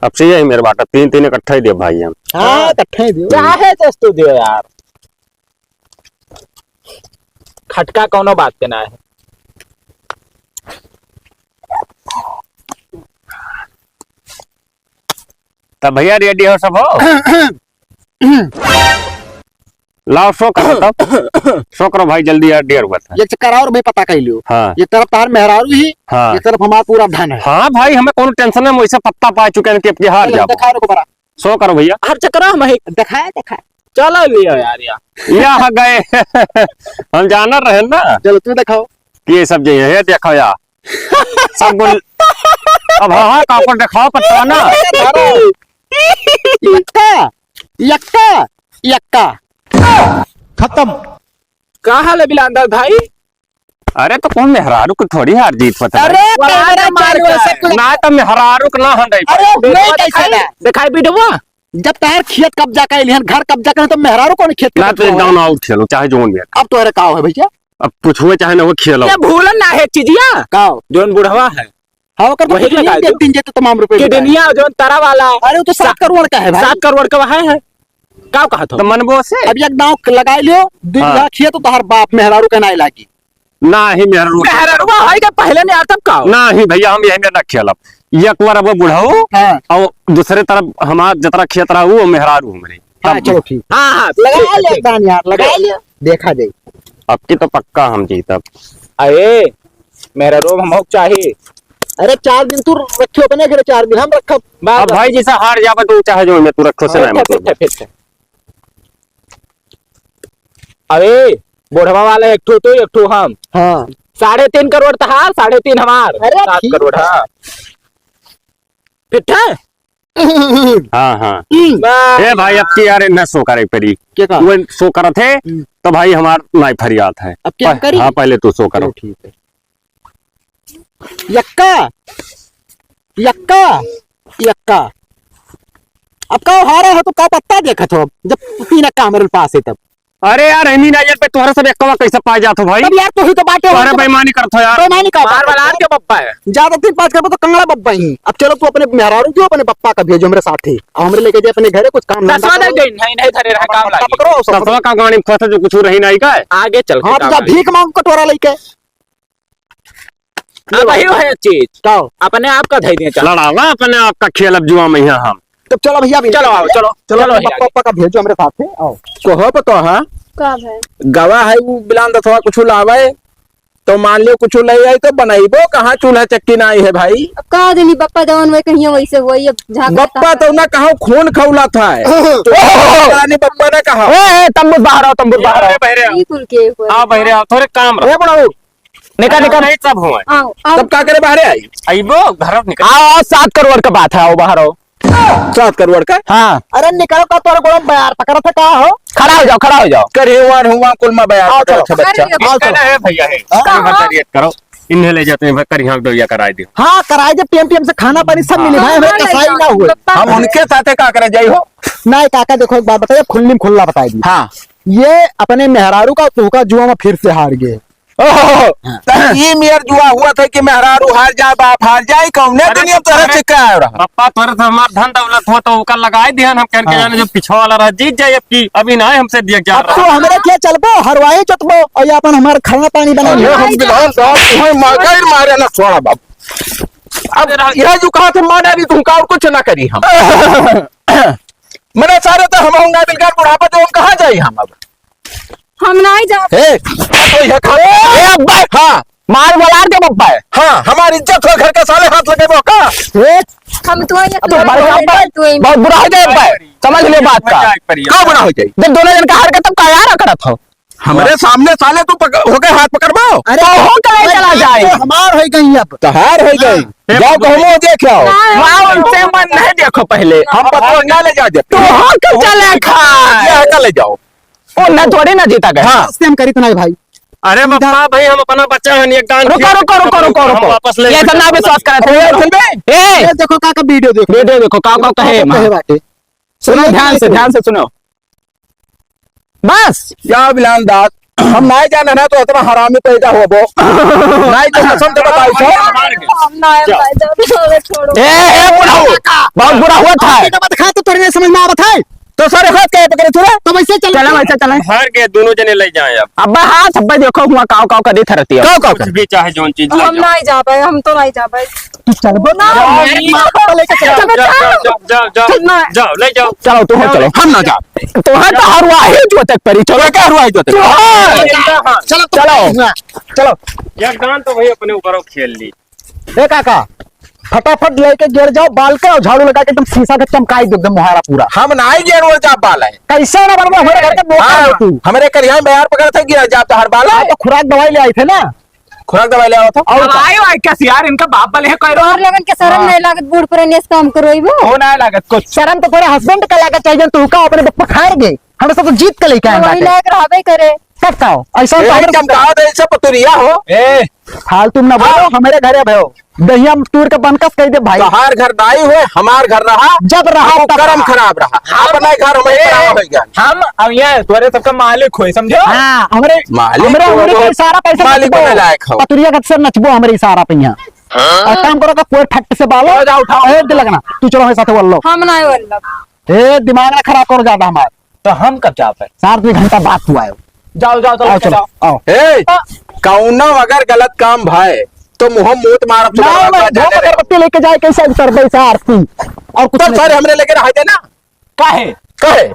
अब से यही मेरे बाटा, तीन तीन इकट्ठा ही दे भाई हम। हाँ, हाँ। इकट्ठा ही दियो। चाहे जस तू दियो यार। खटका कौनो बात के ना है। तब भैया ready हो सब हो? लाओ, show करो तब। Show करो भाई, जल्दी यार, देर हुआ था। एक चक्कर और भाई पता कर लियो। हाँ। एक तरफ तहार मेहरारू ही, हाँ। एक तरफ हमार पूरा धन है। हाँ भाई, हमें कौनो tension है, हम वैसे पत्ता पा चुके हैं कि अब की हार चलो, जाबो। दिखा रुको बड़ा। Show करो भैया। हर चक्कर हम ही दिखाए, दिखाए। चलो लियो यार, या। या हो गए। हम जाना रहे ना। चलो, तू दिखाओ। ये सब जो है, ये देखो यार। सब बोल, अब हाँ, हाँ, कापड़ दिखाओ, पत्ता ना। यक्का, यक्का, यक्का। खत्म। का हाल है बिलांदर भाई? अरे तो कौन मेहरारू को थोड़ी हार जीत पता है। अरे वाह, कैमरा मार चालू है, का। सब कुछ। ना तो मेहरारू को ना हम नहीं अरे पाए। नहीं, कैसे दिखाई, ना? दिखाई बिडुआ। जब तहार खेत कब्जा कर लिहन, घर कब्जा कर, तो मेहरारू कौन खेत ना तो कब्जा एक down out खेलो, चाहे जोन भी। अब तोहरे का हो भैया? अब कुछ हुए चाहे ना हुए, खेलो। ये भूलन ना है चीजिया। का हो? जोन बुढ़वा है। हाँ, ओकर तो वही कुछ लगा नहीं दो। देख दीजिए तो तमाम रुपए कि निकाल। दुनिया जोन तारा वाला। अरे, वो तो सात करोड़ का है भाई। सात करोड़ का वहाँ है। का कहा था? तो मनबो से। अब एक दांव लगा लियो, दू हाँ। बीघा खेत तो तोहार बाप मेहरारू के नाय लागी। नाही, मेहररुआ। मेहररुआ है के पहले नहीं आता का? नाही भइया, हम यही में ना खेलब। एक बार अब बुढ़ऊ हाँ। और दूसरे तरफ हमार जतरा खेत रहा, वो मेहरारू हमरे। हाँ, तब चलो ठीक। हाँ, हाँ, लगा ठीक है, लिया ठीक। कान यार, लगा लिया। देखा जाई। अब की तो पक्का हम जीतब। अरे, मेहररुआ हमहू के चाही। अरे, चार दिन तू रखियो अपने घरे, चार दिन हम रखब। अब भाई, जैसा हार जाबे तो चाहे जो में तू रखो से हाँ, ना ठीक है, मतलब। ठीक है, ठीक है। अरे, बुढ़वा वाला एक ठो तू, एक ठो हम। हाँ। साढ़े तीन करोड़ तहार, साढ़े तीन हमार। अरे, सात ठीक। करोड़, हाँ। ठीक है? हाँ, हाँ। हम्म। बस। ए भाई, अब की यार इन्हें show करे पड़ी। के का? वो show करत है, हम्म। तो भाई हमार नाई फरियाद है। अब क्या हम करी? हाँ, पहले तू show करो। चलो, ठीक है। यक्का, यक्का, यक्का। अब का हारा हो तो का पत्ता देखत हो, जब तीन यक्का हमारे पास है तब। अरे यार, हमनी ना यार पे तोहरा सब यक्कवा कैसे पाए जात हो भाई? तब यार तू ही तो बाटे हो तोहरे तो बेईमानी करत हो यार। बेईमानी का मार बात वाला है? आपके पप्पा है। ज्यादा तीन पाँच करबो तो कंगड़ा बप्पा ही। अब चलो तू अपने मेहरारू क्यों अपने पप्पा का भेजो हमरे साथे। अब हमरे लेके जाए अपने घरे कुछ काम धंधा दसवाँ कर तक लो। गई, नहीं, नहीं धरे रहे, काम पकड़ो, लागी। पकड़ो, सब दसवाँ का गाड़ी में फंसे जो कुछ रही नहीं का है? आगे चल के हाँ, तो काम जा आगे। भीख मांग कटोरा लेके। अब वही है चीज। का हो? अपने आप का धई दिए चल। लड़ावा अपने आप का खेल, अब जुआ में यहाँ हम। तब चलो भैया, अभी चलो आओ, चलो, चलो चलो भैया। पप्पा, पप्पा का भेजो हमरे साथे, आओ। कहो पतो है? का भाई? गवा है वो बिलान दसवा कुछ लावे, तो मान लियो कुछ ले आई तो बनाइबो कहाँ, चूल्हा चक्की ना आई है भाई। अब का देनी बप्पा जवन वही कहिए वैसे हुआ, ये झांक बप्पा रहता तो है। ना कहाँ खून खौला था है। तो रानी बप्पा ना कहाँ। ए, ए, तंबू बाहर आओ, तंबू बाहर आओ। अरे बहरे आओ। ई कुल के हुआ। आओ बहरे आओ, थोड़े काम रहो। ए बड़ाऊ, निकल, निकल। नहीं सब हुआ। आओ, आओ। तब का करे बाहरे आई? आइबो, घर निकल। आओ, आओ, सात करोड़ का बात है, आओ बाहर आओ। सात करोड़ का? हाँ। अरे निकलो का तोर गोड़ में बयार पकड़त है का हो? खड़ा हो जाओ, खड़ा हो जाओ। करिए वार हुआ कुल में बयार आओ, पकड़त है चलो। बच्चा। अरे, आओ, चलो। कहना है भैया है। हाँ? कहाँ? करिए करो। इन्हें ले जाते हैं भाई, करिए हम दो या कराए दे। हाँ, कराए दे, टेम टेम से खाना पानी सब मिले भाई, हमें हाँ, कसाई ना हुए। हम उनके साथे का करे जाई हो? नहीं काका, देखो एक बात बताइए, खुल्ली में खुल्ला बताई दी। हाँ। ये अपने मेहरारू का तुहका जुआ में फिर से हार गए। ओहो, हाँ। त ई मेर जुआ हुआ था कि मेहरारू हार जाए, बाप हार जाए, कौने अरे दुनिया तो तोहरे तोहरे से का हो रहा? पप्पा, तोहरे से हमार धन दौलत हो तो ओकर लगाए दिहन, हम कहन के हाँ। जाने जो पिछवा वाला रहा, जीत जाए, अब की, अभी ना हमसे दिया जा अब रहा। तो हमरे क्या चलबो, हरवाही चतबो, और ये अपन हमार खाना पानी बना अरे लिया। हम बिलान साहब, तुम्हें मगर मारे ना छोड़ा बाप। अब यह जो कहा थे माना भी तुमका और कुछ ना करी हम। मने सारे तो हम होंगे बिलकार बुढ़ापा जो हम कहाँ जाए हम अब? हम नहीं जाब। ए, तो ये खा-, ए, अब्बा! हाँ। मार बोलार के बप्पा है। हाँ, हमारी इज्जत हो, घर के साले हाथ लगे वो का? ए, हम तो ये अब तो हमारे काम पर तू ही बहुत बुरा हो जाए अब्बा। समझ ले बात का। का बुरा हो जाए? जब दोनों जन का हार के तब का यार करत हो? हमरे सामने साले तू पक-, होके हाथ पकड़बो? अरे तो हो के ले चला जाए। हमार हो गई अब। तहार हो गई। हाँ। जाओ कहमो देख आओ। ना, ना, उनसे मन नहीं देखो पहले। हम पतोह ना ले जा दे। तू हो के चले खा। ये हटा ले जाओ। ओ, ना थोड़ी ना जीता गया। हाँ। रास्ते हम करी तो नहीं भाई। अरे बप्पा भाई, हम अपना बच्चा हन, एक दान रुको, फिर रुको, रुको, रुको, हम रुको। वापस ले ये सब ना विश्वास करे। अरे, चल बे। ए! ये देखो का, का वीडियो देखो। वीडियो देखो, का, का कहे कहे माँ। बाटे। सुनो ध्यान से, ध्यान से सुनो। बस। क्या बिलान दास, हम नहीं जाने ना तो इतना हरामी पैदा होबो। नहीं तो कसम से बताई सर। हम ना आए भाई, जाओ, छोड़ो। ए, ए, बुढ़ऊ, बहुत बुरा हुआ था। बेटा, बात खा तो तोरे नहीं समझ में आवत है। तो सारे हाथ काहे पकड़े तू रे? तो वैसे चल। चला, वैसे चला। हार के दोनों जने ले जाए अब। अब हाथ अब देखो हुआ काव काव कदी थरती है। काव काव कुछ कर? भी चाहे जौन चीज ले हम जाओ। नहीं जा पाए, हम तो नहीं जा पाए। तू चलबो ना। नहीं। माँ बाप लेके चला। चल, चल, चल, चल, चल, चल, ना। जाओ, ले जाओ। चलो, तुम चलो। हम ना जा। तुम्हें तो हरवाही जो तक परी, चलो। क्या हरवाही जो तक? तुम। चलो, चलो। चलो। एक दान तो भाई अपने ऊपर खेल ली। ए काका, फटाफट लेके गिर जाओ, बाल के और झाड़ू लगा के एकदम शीशा के चमकाई दो एकदम मुहारा पूरा। हम नाई गिर वो जा बाल है। कैसे ना बनवा, हमारे घर के नौकर हाँ, हो तू। हमारे करिया में यार पकड़ थे गिर जा तो हर बाल हाँ, है। तो खुराक दवाई ले आए थे ना। खुराक दवाई ले आओ तो। और दवाई वाई कैसे यार, इनका बाप बले है कह रहे हो। तोहर लोगन के शरम हाँ। नहीं लागत, बूढ़ पुरानिया से काम करवाइबो। हो ना लागत कुछ। शरम तो तोरे husband का लागत चाहिए, तू का अपने बप्पा खाए गए। हमें सब तो जीत के लेके आए वही बाटे। लायक रहबे करे। कब का हो? ऐसा ए, तो हमरे चमकाओ तो ऐसे पतुरिया हो। ए। फालतू में ना बोलो, हाँ। हमारे घरे भयो। दहिया में तूर के बनकस कह दे भाई। तोहार घर दाई हुए, हमार घर रहा। जब रहा तब करम रहा। खराब रहा। हम अपना घर में ए, खराब हो गया। हम अब ये तोरे सबका मालिक होए, समझो? हाँ, हमरे, मालिक हमरे, हो, हमरे वो को इशारा पैसा मालिक नचबो। होने लायक हो। पतुरिया के अक्सर नचबो हमरे इशारा पे यहाँ। हाँ। और काम करो का कोई फट से बालो। जाओ, उठाओ। ए, दिलगना, तू चलो हमारे साथ वल्लो। हम ना वल्लो। ए, दिमाग ना खराब करो ज्यादा हमार। तो हम कब जाब है? सार दुई घंटा बाद तू आयो। जाओ, जाओ, चलो, आओ, चलो, जाओ। आओ। ए, आ। कौनो अगर गलत काम भय, तो मुँह मूत मारब, ना, चुदरवा मैं जाने धूप दे। अगरबत्ती लेके जाए, कैसे उतरबे से आरती, और कुछ तो नहीं। सर, हमरे लेके रहा देना। काहे? काहे?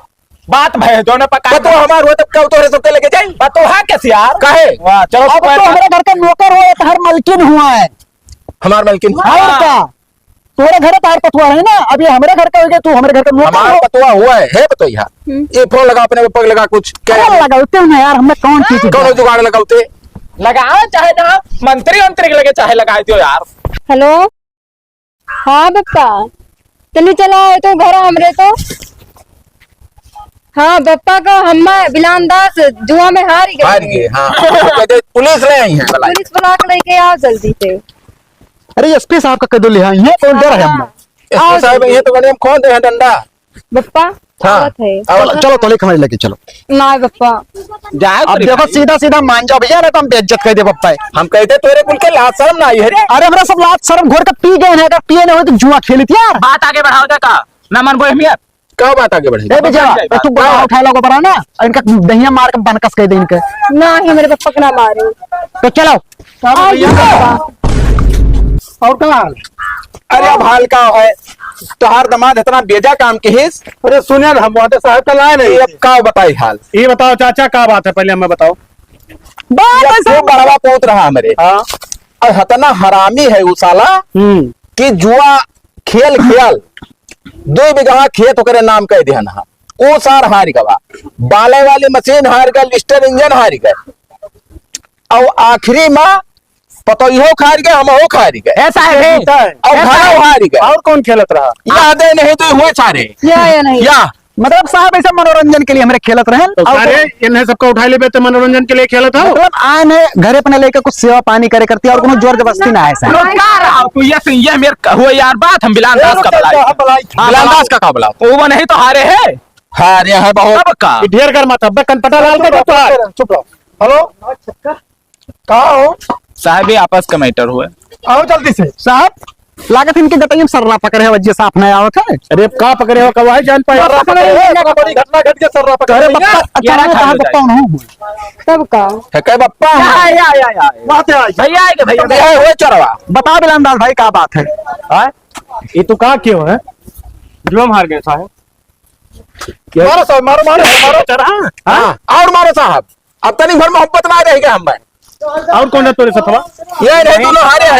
बात भय, जौने पर का पतोह हमार हुआ, तब का तोहरे सबके लेके जाई? पतोह है कैसे यार? काहे? वाह, चलो, अब कोई तो ना। हमरे घर का नौकर हुआ है, तो हर मलकिन हुआ है। हमार मलकिन? और हाँ। का? तोहरे घरे तार पतोह है ना, अब ये हमरे घर का हो गया, तू हमरे घर का नौकर हमार हो। पतोह हुआ है, है पतोह यहाँ। हम्म। ये फोन लगा, अपने पग लगा, कुछ क्या अरे है? लगाते हो ना यार, हमें कौन चीज है? कौन जुगाड़ लगाते? लगाओ चाहे ना, मंत्री उंत्री के लगे चाहे लगा दो यार। हेलो, हाँ बप्पा, तनी चला आए तो घर हमरे तो। हाँ बप्पा का हम्मा बिलान दास जुआ में हार गए। हार गए, हाँ। तो कहते पुलिस ले आई है, बुलाई। पुलिस बुला के लेके आओ जल्दी से। अरे एसपी साहब का कह दो ले आई है, कौन डर है हमने? हाँ। एसपी साहब, ये तो बने हम कौन दे हैं डंडा? बप्पा, हाँ, आवत है। आवत। चलो, चलो, तो लेके हमारे लेके चलो। ना बप्पा। जाए अब करी देखो, भाई। सीधा सीधा मान जाओ भैया, ना तो हम बेइज्जत कर दे बप्पा। हम कहते तोरे कुल के लाज शर्म ना आई है रे। अरे हमरा सब लाज शर्म घोर के पी गए हैं, अगर पिए ना हो तो जुआ खेली थी यार। बात आगे बढ़ाओ दे का? ना मन बोए हम यार। का बात आगे बढ़ाई? ए विजय, ए तू बड़ा उठा लो बड़ा ना, इनका दहिया मार के बनकस कह दे इनके। ना ही मेरे पप्पा को ना मारो। तो चलो। का आ, भैया? ये बप्पा। और का हाल? अरे अब हाल का है? तोहार दामाद इतना बेजा काम किहिस। अरे सुने ना, हम वादे साहब का लाए नहीं। ये अब का बताई हाल? ये बताओ चाचा, का बात है, पहले हमें बताओ। बात ये ऐसा खूब बड़वा पूत रहा हमरे। हाँ। और हतना हरामी है उ साला हम्म। कि जुआ खेल खेल दो बीघा खेत ओकरे नाम कह दिहन हा। उ सार हार गवा, बाले वाली मशीन हार गए, लिस्टर इंजन हार गए, और आखिरी में पतोहियो खार गए, हमहो खार गए। ऐसा है रे। और ऐसा घरो है। हार गए। और कौन खेलत रहा? याद है नहीं तो हुए सारे। या, या नहीं। या। मतलब साहब ऐसा मनोरंजन के लिए हमरे खेलत रहे। तो और सारे इन्हें सबको उठा लेबे तो मनोरंजन के लिए खेलत हो? मतलब आए ने घरे अपने लेके कुछ सेवा पानी करे करती और कोनो जोर जबरदस्ती ना है साहब। रोजगार आओ, तू ये सुन, ये मेरे क-, हुए यार बात, हम बिलान दास का बुलाई। हाँ, बिलान दास का, का बुलाओ? वो नहीं तो हारे है। हारे है बहुत। अब का? ये ढेर कर मत, अब कनपटा लाल का चुप रहो, चुप रहो। हेलो? कहाँ हो? साहब, ये आपस का मैटर हुआ है। आओ जल्दी से। साहब, लागत इनके गटई में सर्रा पकड़े हो, वजह साफ नहीं आवत है। अरे, का पकड़े हो, कब आए जान पाए? सर्रा पकड़े हो, इतना बड़ी घटना घट के सर्रा पकड़े अरे हो। बप्पा, अचानक कहाँ बप्पा हूँ? तब का? है कहे बप्पा हूँ? या, या, या, या। बात है आज। भैया आएंगे, भैया। ये है, हुए चोरवा। बता बिलान दास भाई, का बात है? हाँ? ये तो कहाँ क्यों है? जो हम हार गए साहब। मारो साहब, मारो, मारो, मारो। चढ़ा? हाँ, और मारो साहब। अब तनी भर मोहब्बत ना रह गया हम भाई। और कौन है तोरे सथवा? ये नहीं दोनों हारे हैं,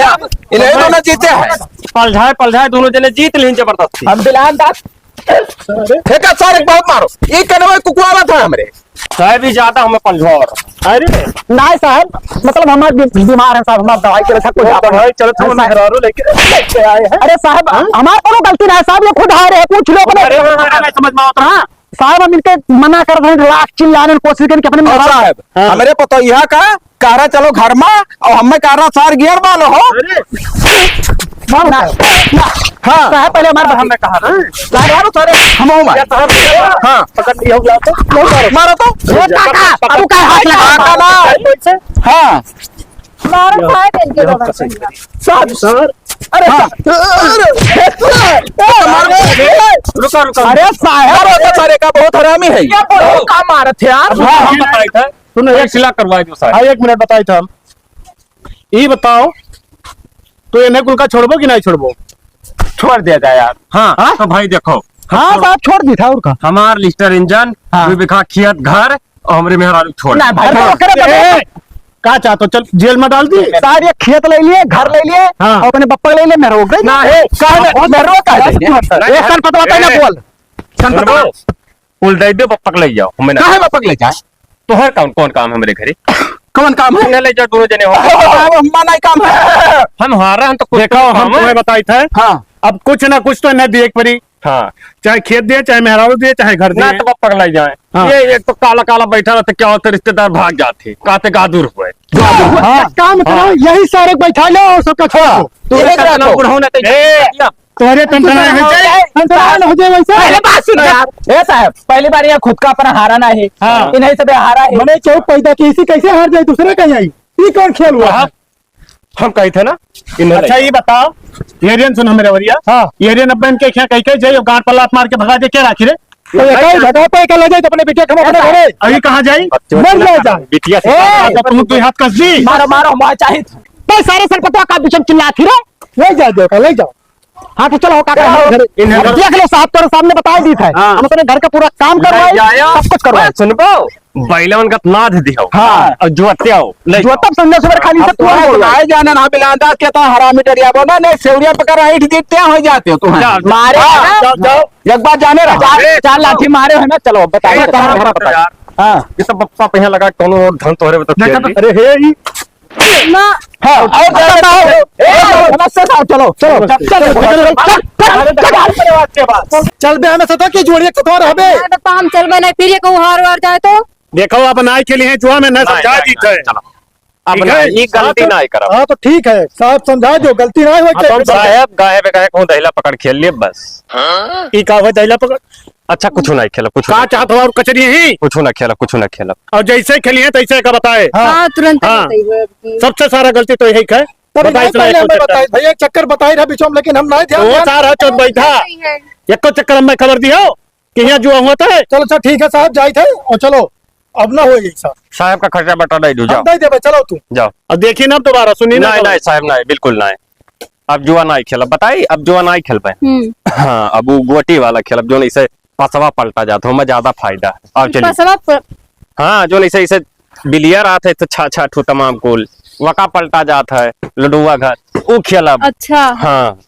ये नहीं दोनों जीते हैं। पलझाए, पलझाए दोनों जने जीत लीन जबरदस्ती। हम बिलान दास। फेंका सारे बहुत मारो। ये कनवे कुकुआवा था हमरे। साहब ही ज्यादा हमें पलझाओ। अरे। नहीं साहब, मतलब हमार बी-, बीमार है साहब, हमार दवाई के लिए सब कुछ आप दवाई चलत हम मेहरारू लेके, लेके आए हैं। अरे साहब, हाँ? हमार कोनो गलती ना है साहब, ये खुद हारे हैं, पूछ लो अपने। अरे, हाँ, हाँ, हाँ, समझ में आवत रहा। साहब, हम इनके मना कर रहे हैं, लाख चिल्लाने की कोशिश करें कि अपने में और साहब, हाँ। हमरे पतोहिया का कह रहा चलो घर में, और हमें कह रहा सार गियर वालो हो। अरे। ना, ना। हाँ। साहब, पहले हमारे बहन ने कहा ना। साहब, मारो सारे, हम हो मारे। या साहब, हाँ। पकड़ लिया हो गया तो, लो मारो। मारो तो। ए, काका, अब तू काहे हाथ लगा? काका ना। हाँ। मारो खाए के इनके बाबा से। साहब, सर। अरे, हाँ। अरे, अरे, मारो। रुका, रुका। अरे, साहब। अरे, सारे का बहुत हरामी है। ये बोलो, का मारत है यार? हाँ, हम बताई था। सुनो, एक सिला करवाई दो, साहब। हाँ, एक मिनट बताई था हम। ई बताओ, तो इन्हें कुल का छोड़बो कि नहीं छोड़बो? छोड़ दिया जाए यार। हाँ, हाँ? तो भाई देखो। हाँ, साहब, छोड़ दी था और का। हमार लिस्टर इंजन, हाँ। दुई बीघा खेत घर, और हमरे मेहरारू छोड़। ना भाई, अरे, ओकरे बदले ए, का चाहत हो? चल जेल में डाल दी। साहब, ये खेत ले लिए, घर ले लिए, हाँ। और अपने बप्पा ले लिए, मेहरारू दे ना, दे। ए, काहे ना, मेहरारू काहे दे दे? नहीं, एक सन पतवा तय ना ए, बोल। सन पतवा। सुनबो? कुल दे दे, बप्पा के ले जाओ, हमें ना। काहे बप्पा के ले जाए? तोहर कौन, कौन काम है हमरे घरे? कौन काम है? इन्हें ले जाओ, दोनों जने हो। अब हमारा नहीं काम है। हम हारा, हम तो कुछ देखो, काम हम है। तुम्हें बताई थे। हाँ। अब कुछ ना कुछ तो इन्हें दिए के पड़ी। हाँ। चाहे खेत दिए, चाहे मेहरारू दिए, चाहे घर ना दिए। तो बप्पा के ले जाए। हाँ। ये एक तो काला काला बैठा रहता, क्या होता, रिश्तेदार भाग जाते, कहते गादुर हुए। हाँ। काम करो, हाँ। यही सारे बैठा लो और सबका छोड़ दो। तू एक एक रखो। बुढ़ऊ ना तो ए, तोहरे टनटना हो जाए, टनटना हो जाए वैसे। पहले बात सुनो यार। ए साहब, पहली बार यहाँ खुद का अपना हारा ना है। हाँ। इन्हीं सब हारा है। मने चौक पैदा की, इसी कैसे हार जाए, दूसरे का आई? ये कौन खेल हुआ? हाँ। हम कही थे ना, इन्हें अच्छा, नहीं। ये बताओ, एरियन सुन हमरे वरिया। हाँ। एरियन अब इनके क्या कही के जाइए, गांड पर लात मार के भगा दे, क्या राखी रे? तो ये कहीं भगा पे के ले जाए तो अपने बिटिया के हम अपने घरे। अभी कहाँ जाई? मर जाए जाए। बिटिया से ए! तो तुम दो हाथ कस दी। मारो, मारो, मार चाहित। तो सारे सरपटवा का बीच में चिल्लात ही रे। ले जाओ, देखो, ले जाओ। हाँ, तो चलो, काका, चलो। हमारे घरे। इन्हें अब देख लो, साहब तोरे सामने बताई दी है। हाँ। हम अपने घर का पूरा काम करवाए, जाया। सब कुछ करवाए। सुनबो, बैलवन का नाद दिहो। हाँ। और जुअते आओ, ले जो जाओ। तब संजय सुबह खाली से अब तू तुम्हारे बोल रहा है। आए जाना ना, बिलांदा के तो हरामी डरिया बोला, नहीं, सेवरिया पकड़ रहा, ईंट दीते हो जाते हो तुम। जा, जा। मारे हाँ, ना। जाओ, जाओ। एक बात जाने रहा। चार, अरे, चार लाठी मारे है ना, चलो, बताइए, एक कहाँ बात घर बताइए। यार। हाँ। ये सब पप्पा पे यहाँ लगा, कौन और धन तोहरे बता देखा खेल तो ली। अरे, हे, ही। ना। हाँ, आओ, आओ, आओ, आओ। ए, आओ, नमस्ते साहब, चलो, चलो, चल, चल, चल, चल, चल, चल, चल। चल बे, हमें सता के जोड़िए, सता रहबे। ना, तो हम चलबे नहीं, फिर ये कहूँ हार वार जाए तो? देखो, अब नाई खेली है जुआ में, ना नहीं, समझा नहीं, जीत नहीं, है। चलो। अब ठीक ना, है, ये गलती साहब, ना करब। हाँ, तो ठीक है, साहब समझा दो, गलती ना हो, हाँ, तो हम साहब गायब, गायब, गायब कहूँ दहिला पकड़ खेल लिए बस। हाँ? ई का हुआ दहिला पकड़? अच्छा, कुछ ना खेलब, कुछ का ना चाहत हो और कचरी ही? कुछ ना खेलब, कुछ ना खेलब। और जैसे खेली है, तैसे का बताए। हाँ। हाँ, तुरंत हाँ। बताइए। सबसे सारा गलती तो यही है। तब बताइए, नहीं इतना पहले एक हमें चक्कर। बताइए, भैया, एक चक्कर बताए रहा बीच में, लेकिन हम नहीं ध्यान वो दिया। सारा चौथ बैठा। नहीं है। एको चक्कर हमें खबर दियो कि यहाँ जुआ हुआ था। चलो, अच्छा, ठीक है साहब, जाइत है और चलो, अब ना हो यही साहब। साहब का खर्चा बटा दे दू, हम जाओ। दे देबे, चलो तू। जाओ। अब देखी ना दोबारा, सुनी ना नहीं, दोबारा। नहीं साहब, नहीं, बिल्कुल नहीं। अब जुआ नहीं खेलब, बताई, अब जुआ नहीं खेलबे। हम्म। हाँ, अब वो गोटी वाला खेलब, जो इसे पसवा पलटा जात हो, मैं ज्यादा फायदा है। अब चलिए। पसवा प- हाँ, जो इसे, इसे बिलियर आत है, तो छा, छा ठू तमाम कुल, वका पलटा जात है, लडुआ घर, वो खेलब। अच्छा। हाँ।